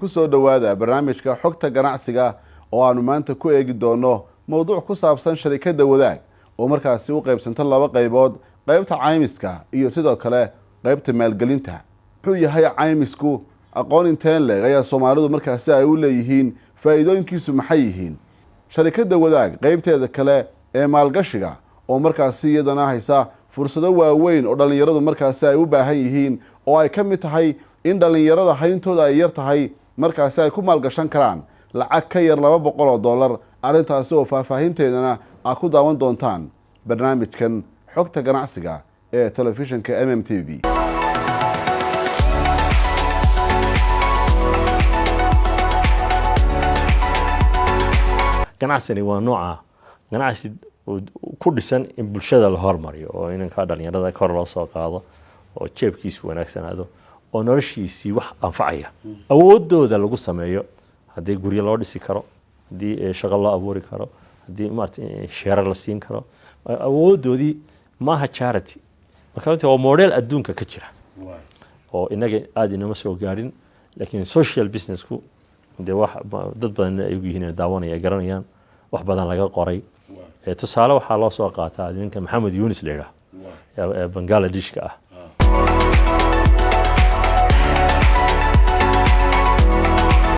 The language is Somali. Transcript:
Soo dhowaada barnaamijka Xogta Ganacsiga oo aanu maanta ku eegi doono mowduuc ku saabsan sharikadda Wadaag oo markaasi u qaybsanta laba qaybood, qaybta caymiska iyo sidoo kale qaybta maalgelinta. Muxuu yahay caymisku? Aqoon inteen leeg ayaa Soomaalidu markaasi ay u leeyihiin? Faa'iidooyinkiisu maxay yihiin? Sharikadda Wadaag qaybteeda kale ee maalgashiga oo markaasi iyadana haysa fursado waaweyn oo dhallinyaradu markaasi ay u baahan yihiin, oo ay ka mid tahay in dhallinyarada hayntooda ay yar tahay markaasi ay ku maalgashan karaan lacag ka yar $200. Arrintaasi oo faahfaahinteedana aad ku daawan doontaan barnaamijkan Xogta Ganacsiga ee telefishinka MMTV. Ganacsani waa nooca ganacsi ku dhisan in bulshada la hormariyo oo inanka dhalinyarada kor loo soo qaado oo jeebkiisu wanaagsanaado oo noloshiisii wax anfacaya awoodooda lagu sameeyo, haddii guryo loo dhisi karo, haddii shaqo loo abuuri karo, haddii maarata sheerar la siin karo awoodoodii. Maaha charity. Marka runtii waa model adduunka ka jira oo inaga aada inama soo gaadhin, laakiin social businessku dee wax dad badan ay yihiin daawanaya ay garanayaan, wax badan laga qoray. Tusaale waxaa loo soo qaataa ninka Maxamed Yunis la yidhaah ee Bangladeshka ah.